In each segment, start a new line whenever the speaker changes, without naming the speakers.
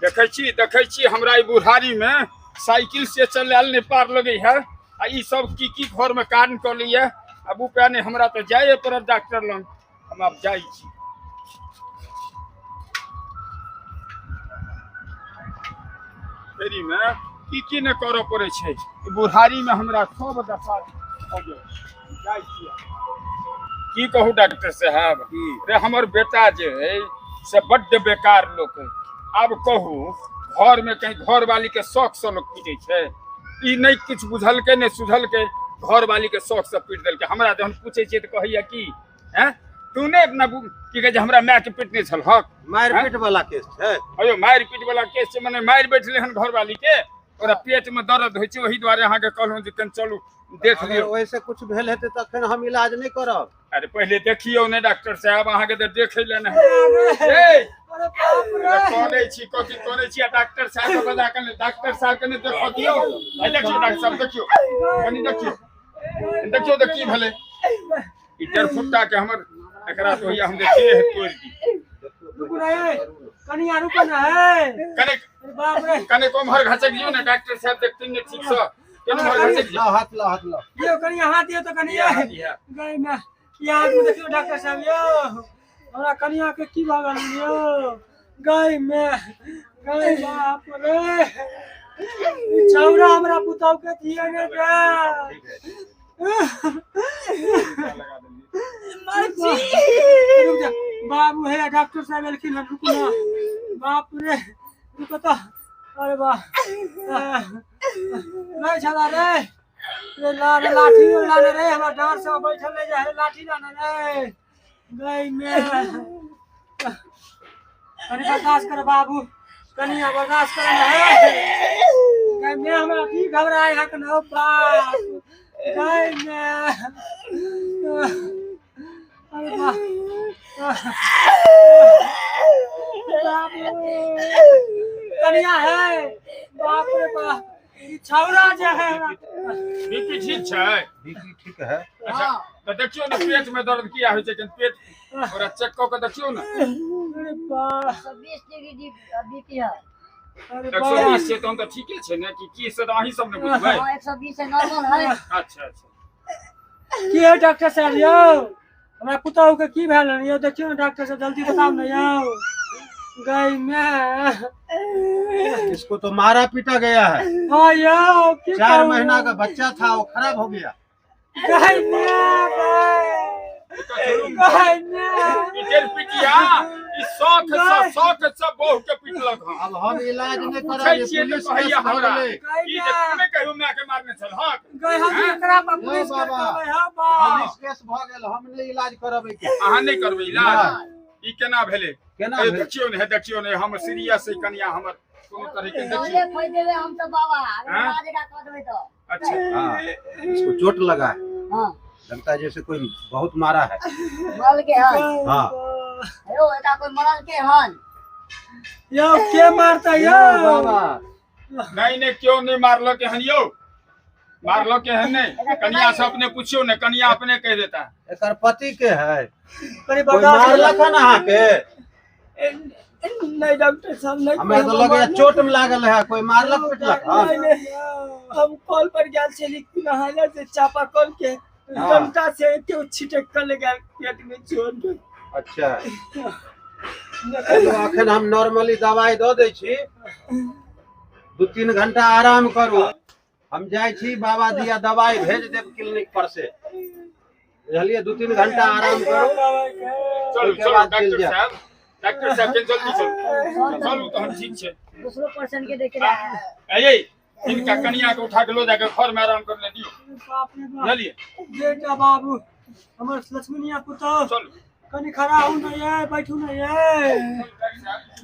देखै छी हमरा ई बुढ़ारी में साइकिल से चलायल नहि पार लगै है आ ई सब की की घर में कारण कऽ लैया। आब उपाय नहि, हमरा तऽ जाइए पड़त डॉक्टर लग। हम आब जाइ छी। फेरी में की की नहि करऽ पड़ै छै, ई बुढ़ारी में हमरा सब दशा भऽ गेल। जाइ छी। की कहू डॉक्टर साहब रे, हमर बेटा जे है से बड्ड बेकार लोक है। आब कहू घर में कहीं घरवाली के शौक से लोग पीटै छै? ई नहि किछु बुझलकै नहि सुझलकै, घरवाली के शौक से पीट देलकै। हमरा जहन पूछै छियै तऽ कहैया की हैं तू नहि अपना की कहै छै हमरा माय के पीटने छल हक।
मारि पीट वाला केस छै।
अयो मारि पीट वाला केस छै, मने मारि बैठले हन घरवाली के, ओकरा पेट में दर्द होइ छै, ओहि दुआरे अहाँके कहलहुँ जे कनि चलू देख लियौ।
ओहिसँ कुछ भेल हेतै तखन हम इलाज नहि करब।
अरे पहिले देखियौ ने डॉक्टर साहब, अहाँके तऽ देखै लए नहि। करै छी कथी करै छी? डॉक्टर साहब के बजा के डॉक्टर साहब के देखऽ दियौ। देखियौ डॉक्टर साहब, देखियौ कनि, देखियौ देखियौ तऽ की भेलै ई डरफुट्टा के हमर। एकरा तो हम देह तोड़ि दी।
रुकू रे कनि, रुकू ना है
कने बाप रे, कने उम्हर घसक दियौ ने डॉक्टर साहब, देखथिन ने ठीक से। केने उम्हर घसक
दियौ। हाथ ला, हाथ ला
दियौ कनि, हाथ दियौ तऽ कनि गई में ई हाथ में देखियौ डॉक्टर साहब यौ, हमरा कनिया के की भऽ गेल यौ? गई में गई, बाप रे, ई छौड़ा हमरा पुतहु के दिए ने दे। बाबू हे, डॉक्टर साहब एलखिन हन, रुकू ना। बाप रे, रुको तो। अरे वाह, रे छला रे रे, ला रे लाठी लाने रे, हमरा डर से बैठल नहीं जाए, लाठी लाने रे। गई में कनी बर्दाश्त कर बाबू, कनी बर्दाश्त कर रे। गई में हमरा की घबराए हक न बाप। गई में अरे बाप बाबू, कनिया है, बाप रे बाप, ई छौड़ा जे है।
बीपी ठीक छै?
बीपी ठीक है।
अच्छा तऽ देखियौ ने पेट में दर्द किया होइ छै, कनि पेट ओकरा चेक कऽ के देखियौ ने।
अरे बाप,
120 डिग्री बीपी है।
अरे
120 छै तहन तऽ ठीके छै ने? कि की से तऽ अहीं सब ने बुझबै।
हाँ, 120 है, नॉर्मल है।
अच्छा अच्छा,
की है डॉक्टर साहब यौ, हमरा पुतहु के की भेल हन यौ? देखियौ ने डॉक्टर साहब, जल्दी बताउ ने यौ। गई में
इसको तो मारा पीटा गया है।
हाँ यौ, की
4
कहू?
महीना का बच्चा था, वो खराब हो गया।
गई में गई में
ई डेढ़ पिटिया ई शौक से, शौक से बहु के पिटलक हन।
अब हम इलाज नहीं
पूछै
करब,
छियै तऽ
पुलिस
कहैया
केस भऽ
हमरा
गेलै।
ई जे तूने कहियो माय के मारने छल हक?
गई हम एकरा पर पुलिस के
बाबा।
कहबै। हाँ बाप,
पुलिस केस भऽ गेल, हम नहि इलाज करब एहिके।
अहाँ नहि करबै इलाज? ई केना भेलै?
केना
ए,
भेल?
देखियौ ने, हे देखियौ ने, हम सीरियस है कनिया हमर, कोनो तरह के देखियौ।
बोले खोइ देबै हम तो बाबा, अगर
हाँ?
इलाज एकरा कऽ देबै तो।
अच्छा
हाँ, इसको चोट लगा है।
हाँ,
लगता है जैसे कोई बहुत मारा है।
मरल के हन।
हाँ।
हेलो, एकरा कोई मरल के हन
यौ, के मारता यौ?
बाबा
नहीं नहीं, क्यों नहीं मारलक हन यौ, मारलक हन नहीं। कनिया से अपने पूछियो ने, कनिया अपने कह देता।
एकर पति के है?
कनि
कोई
बर्दाश्त
मारलक हन अहाँके?
नहीं डॉक्टर साहब, नहीं।
हमरा तऽ लगैया चोट में लागल है, कोई मारलक पिटलक हन?
नहीं, नहीं, हम कल पर गेल छली नहायला से, चापा कल के
हाँ।
डंटा से केओ छिटक कर ले गेल, पेट में चोट।
अच्छा चलू, अखन हम नॉर्मली दवाई दऽ दै छी, 2-3 घंटा आराम करू। हम जाइ छी, बाबा दिया दवाई भेज देब क्लिनिक पर से, बुझलियै? 2-3 घंटा आराम करू।
चलू
ओहिके
चलू
बाद चलि
डॉक्टर
जायब।
साहब, डॉक्टर साहब के जल्दी चलू, चलू तहन ठीक छै।
दूसरो पर्सन के देखे रहा।
अये हिनका कनिया के उठा के लो जाके घर में आराम कर ले दियौ।
बाप रे बाप,
बुझलियै?
बेटा बाबू, हमर लक्ष्मणिया पुतहु।
चलू।
कनि खड़ा हूँ ने ये, बैठू ने ये।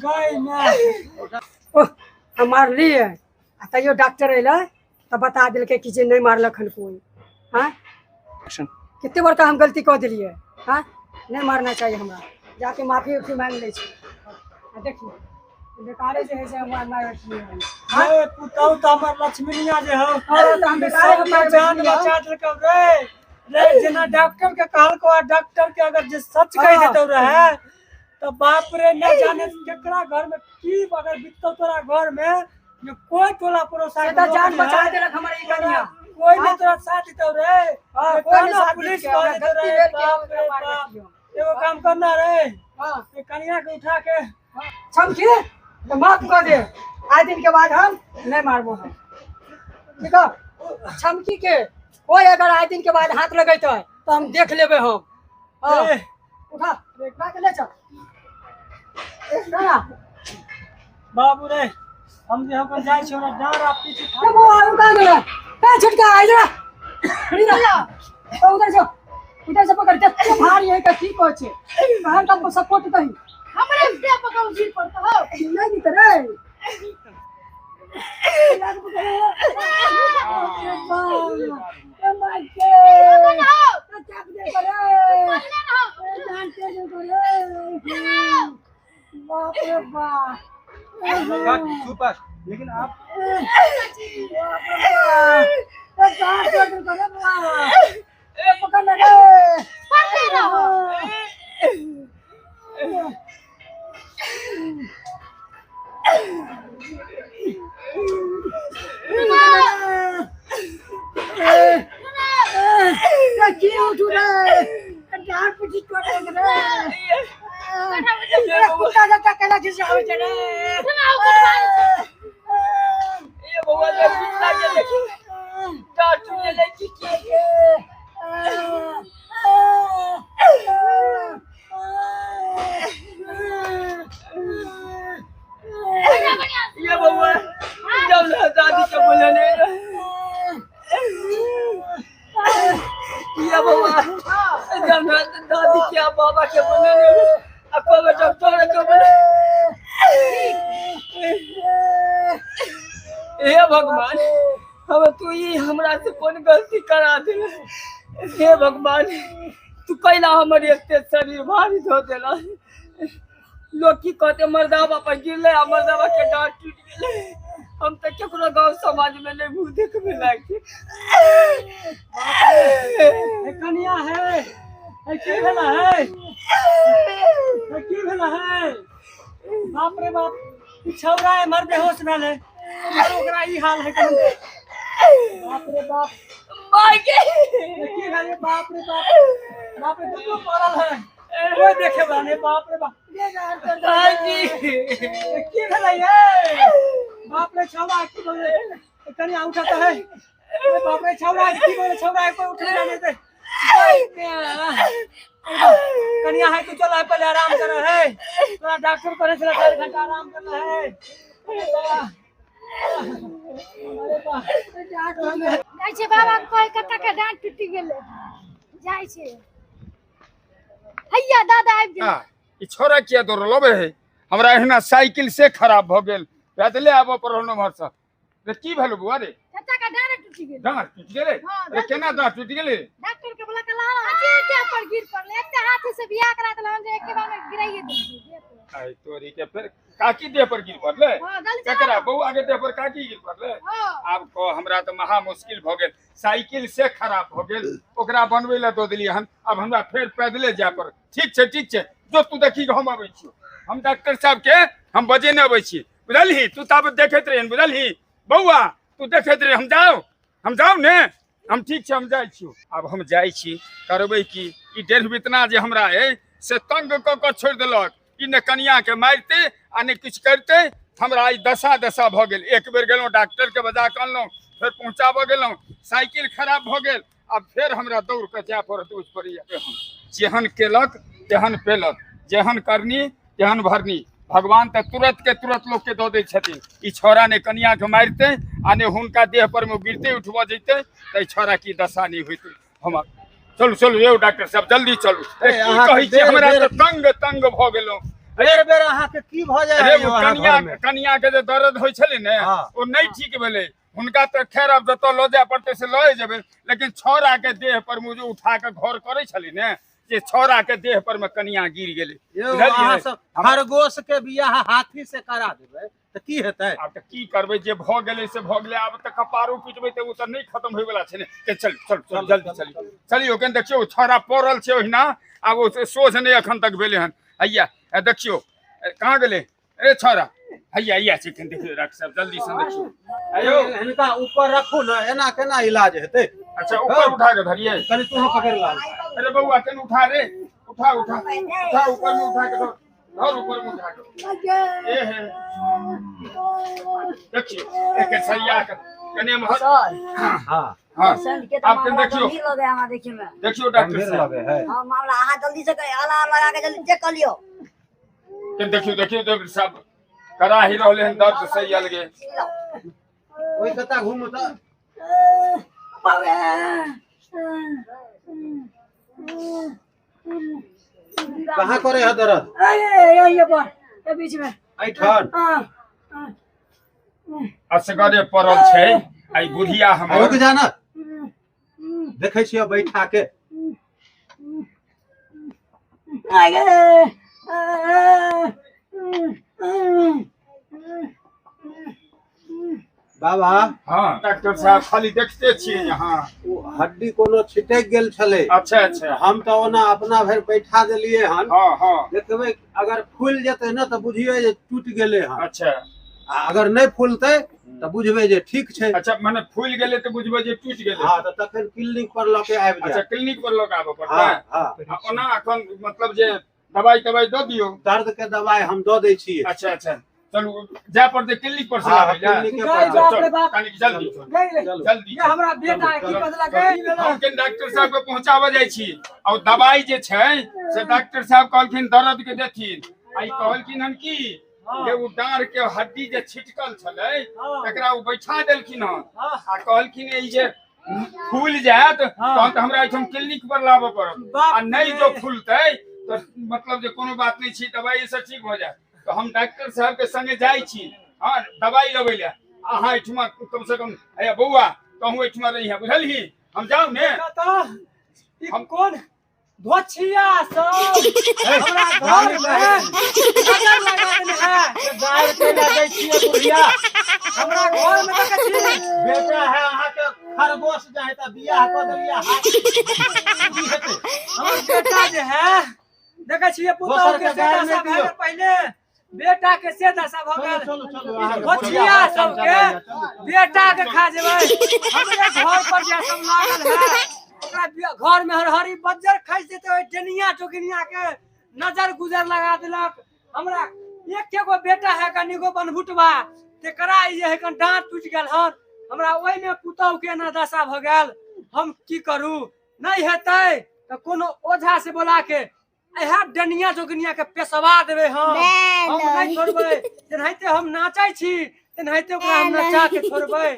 गई में
ओह, हम मारलियै आ तैयो डॉक्टर अयलै तऽ बता देलकै कि जे नहि मारलक हन कोइ। हाँ, कते बड़का हम गलती कऽ देलियै। हाँ, नहि मारना चाही हमरा, जाके माफी उफी मांगि लै छी। आ देखियौ बेकारे जे है से हम मारि बैठलियै हन।
रे पुतहु तऽ हमर लक्ष्मणिया जे हौ।
हाँ, तऽ हम बेकारे
सबके
मारि
जान
बैठलियै।
बचा देलकौ रे। रे जेना डॉक्टर के कहलको, आ डॉक्टर के अगर जे सच कहि
हाँ।
देतौ रहे तऽ बाप रे, न जाने केकरा घर में की अगर अगर बिततो तोरा घर में जो कोई टोला पड़ोसा
से त जान बचा देलक हमर ई कनिया।
कोई नहीं तोरा साथ देतो रे।
हां, कोई नहीं साथ
पुलिस
देलकै, हमरा
कह देतो
गलती
रे,
भेल कि हम
बाप
ओकरा
रे
मारलक
बाप।
यौ।
एगो काम करना रे,
हां,
ये कनिया के उठा के
छमकी तो माफ कर दे, आज दिन के बाद हम नहीं मारबो हम, ठीक है? छमकी के कोई अगर आज दिन के बाद हाथ लगेते तो हम देख लेबे हम। हाँ,
ए,
उठा उठा के ले चल ना।
बाबू रे, हम जे हम जाइ छी, हमरा डांर आ पीछे
ए बौआ, आउ कहाँ गेलै? ए छोटका, आ इधर आ। इधर आ। ओ, उधर से, उधर से पकड़, जते भारी है का की कहै छै, हम तो सपोर्ट कही
हमरे दे पकड़ गिर पड़त हो।
नहीं नहीं रे। बाप रे बाप,
सुपर। लेकिन आप
पकड़ रहो।
की उठू रे, डांट पीटी टोटे रे, कुत्ता जका केना खिसियाबै छै रे।
ए बौआ, ले कुत्ता के देखी डांट टूट गेलै की की? ये बौआ, जब ना दादी के बोले नहीं रहे। ये बौआ, जब ना दादी के आ बाबा के बोले नहीं रहे, आ कबे डॉक्टर के बोले। हे भगवान, हम तू ई हमरा से कोन गलती करा देले? हे भगवान, तू कैला हमर एते शरीर भारी धो देला? लोग की कहते, मर्दाबा पर गिरले आ मर्दाबा के डांट टूट गेलै। हम तऽ केकरो गांव समाज में नहीं मुंह देखबे लायक छी।
ए कनिया है, ए की भेला है, ए की भेला है? बाप रे बाप, ई छौड़ा है मर बेहोश भेल है, मर ओकरा ई हाल है कन। बाप रे बाप,
माय के
ए की भेल? बाप रे बाप, बाप रे, दुनू पड़ल है, कोई देखे वाला नहीं। बाप रे बाप,
भाईजी,
ए की भेलै ये? बाप रे, छौड़ा की बोले? ए कनिया उठा है। ए बाप रे, छौड़ा की बोले? छौड़ा कोई उठे नहीं दे। कनिया है, तू चल, पहले आराम कर है, तोरा डॉक्टर करे छला 4 घंटा आराम करना है। अरे बा, अरे बा,
जाइ छै बाबा के कहे कक्का के डांट टूटी गेलै, जाइ छै। हैया दादा आबि गेल।
आ, ई छोरा किया दौड़ल अबै है? हमरा एहिना साइकिल से खराब भऽ गेल, पैदले आबऽ पड़ल उम्हरसँ। रे की भेल बौआ रे?
चाचा के डांट टूटी गेलै।
डाँट टूटि गेलै?
हाँ,
अरे केना डाँट टूटि गेलै?
डॉक्टर के बोला कला अजी देह पर गिर पड़लै, एते हाथी से बियाह करा देलहन जे एके बार में गिराइए देलकै देह पर।
आइ तोरी के, फेर काकी देह पर गिर पड़लै?
हां, जल्दी चला।
ककरा बौआ के देह पर काकी गिर पड़लै?
हां।
आब कह, हमरा तऽ महा मुश्किल भऽ गेल, साइकिल से खराब भऽ गेल, ओकरा बनबै लए दऽ देलियै हन, आब हमरा फेर पैदले जाय पड़त। ठीक छै, ठीक छै, जो तू देखी, हम अबै छी। हम डॉक्टर साहब के हम बजेने अबै छी, बुझलही? तू ताबत देखैत रहिहन, बुझलही बौआ? तू देखैत रही। हम जाउ, हम जाउ ने, हम ठीक छै, हम जाइ छी। आब हम जाइ छी, करबै की? ई डेढ़ बितना जे हमरा अइ से तंग कऽ कऽ छोड़ि देलक। ई ने कनिया के मारितै आ ने किछु करितै। हमरा ई दशा दशा भऽ गेल। एक बेर गेलहुँ, डॉक्टर के बजा कऽ अनलहुँ, फेर पहुँचाबऽ गेलहुँ, साइकिल खराब भऽ गेल, आब फेर हमरा दौड़ कऽ जाय पड़त ओहि पर। जेहन केलक तेहन पेलक, जेहन करनी तेहन भरनी। भगवान तऽ तुरंत के तुरंत लोक के दऽ दै छथिन। ई छौड़ा ने कनिया के मारितै आ ने हुनका देह पर मे गिरते उठबऽ जैतै तऽ ई छौड़ा की दशा नहि होइतै हमर। चलू चलू यौ डॉक्टर साहब, जल्दी चलू।
ए,
की
अहाँके
कहै छी,
बेर
हमरा
बेर
तऽ तंग तंग भऽ गेलहुँ।
बेर बेर अहाँके की भऽ जाइ
अरे
है
ओ
यौ अहाँ
कनिया
घरमे?
कनिया के जे दर्द होइ छलै ने,
हाँ।
ओ नहि ठीक भेलै हुनका। तऽ खैर आब जतऽ लऽ जाय पड़तै से लए जेबै, लेकिन छौड़ा के देह पर मुझे उठा के घर करै छलै ने, जे छौड़ा के देह पर मे कनिया गिर गेलै।
यौ,
बुझलियै?
अहाँ सब खरगोश के बियाह हाथी से करा देबै तऽ की हेतै?
आब तऽ की करबै, जे भऽ गेलै से भऽ गेलै। आब तऽ कपारो पिटबै तऽ ओ तऽ नहि खत्म होय वला छै ने। ते चल चल चल, जल्दी चलियौ चलियौ। कनि देखियौ, ओ छौड़ा पड़ल छै ओहिना, आब ओ सोझ नहि एखन तक भेलै हन। हैया, देखियौ, कहाँ गेलै? अरे छौड़ा, हैया इएह छै, कनि देखियौ डॉक्टर साहब, जल्दी से देखियौ। आयो
हिनका ऊपर रखू ने, एना केना इलाज हेतै?
अच्छा, ऊपर उठा के धरियै।
कनि तू पकड़ ला।
अरे बौआ, कनि उठा रे, उठा उठा उठा, ऊपर में उठा के धर, धर ऊपर में उठा के। ए हे, देखियौ एक सरिया के कनि एम्हर।
सर।
हाँ।
हाँ।
पेशेंट के तो
आब कनि
मामला
देखियौ।
गंभीर लगे हमरा देखे में।
देखियौ डॉक्टर
गंभीर
साहब।
लगे है।
हाँ, मामला अहाँ जल्दी से आला लगा के जल्दी चेक कर लियो।
कनि देखियौ, देखियौ डॉक्टर साहब, करा ही रहले हन दर्द से अलगे।
ओहि कता घूमू तऽ। कहाँ करे है दर्द?
अरे यही पर, ये बीच में।
एहिठाम?
हाँ।
असगरे पड़ल छै आई बुढ़िया हमर।
रुक जा ना, देखै छियै बैठा के। बाबा।
हाँ डॉक्टर साहब, खाली देखते छियै यहाँ।
ओ हड्डी कोनो छिटक गेल छलै।
अच्छा अच्छा।
हम तऽ ओना अपना भरि बैठा देलियै हन।
हाँ हाँ।
देखबै, अगर फूलि जेतै ने तऽ बुझियै जे टूटि गेलै हन।
अच्छा।
आ अगर नहि फूलतै तऽ बुझबै जे ठीक छै।
अच्छा, माने फूलि गेलै तऽ बुझबै जे टूटि गेलै।
हाँ, तऽ तखन क्लिनिक पर लऽ के आबि
अच्छा,
जायब।
क्लिनिक पर लऽ के आबऽ पड़तै?
हाँ हाँ।
आ ओना एखन मतलब जे दवाई तवाई दऽ दियौ।
दर्द के दवाई हम दऽ दै छियै।
अच्छा अच्छा, चलू, जाय पड़तै क्लिनिक पर से
हाँ,
लाबै लए।
क्लिनिके
गाय
पर।
बाप रे
चलू,
बाप।
कनिक जल्दी।
गई
चलू।
जल्दी।
ये हमरा बेटा है, की बदला गई।
हम के डॉक्टर साहब के पहुंचाबऽ जाइ छी और दवाई जे छै से डॉक्टर साहब कहलखिन दर्द के देथिन। आ ई कहलखिन हन की जे ओ डाँढ़ के हड्डी जे छिटकल छलै तकरा ओ बैठा देलखिन हन। आ कहलखिन ई जे फूलि जायत तहन तऽ हमरा एहिठाम क्लिनिक पर लाबऽ पड़त,
बाप
आ नहि
रे।
जो फूलतै तऽ मतलब जे कोनो बात नहि छै, दवाई से ठीक भऽ जायत। तऽ हम डॉक्टर साहब के संगे जाइ छी, हाँ, दवाई लबै लए। अहाँ एहिठमा कम से कम, हैया बौआ, तहूँ एहिठमा रहिहे, बुझलही? हम जाउ ने?
तऽ ई कोन धोछिया सब हमरा घर में नजर लगा देने है।
गाय केना दै छियै बुढ़िया?
हमरा घर में देखै छी।
बेटा है अहाँके खरगोश जाहे तऽ बियाह कऽ देलियै, हाथ की हेतै?
हमर बेटा जे है, देखै छियै पुतहु
दोसर
के
के
से
गाय
दशा
नहि
भए
दियौ।
गेल, पहिले बेटा के से दशा भऽ गेल।
चलू चलू, अहाँके
धोछिया
बुढ़िया
सबके बेटा के खा जेबै। हमरे घर पर जे सब लागल है, ओकरा घर में हरहरी बज्जर खसि जेतै। ओहि टेनिया टोकनिया के नजर गुजर लगा देलक। हमरा एक एगो बेटा है कनिगो बनभुटबा, तेकरा ई जे है कन डाँट टूटि गेल हन। हमरा ओहिमे पुतहु के एना दशा भऽ गेल, हम की करू? नहि हेतै तऽ कोनो ओझा से बोला के इएह डनिया जोगनिया के पेशवा देबै। हम नहि छोड़बै। जेनाहिते हम नाचै छी तेनाहिते ओकरा हम नचा के छोड़बै।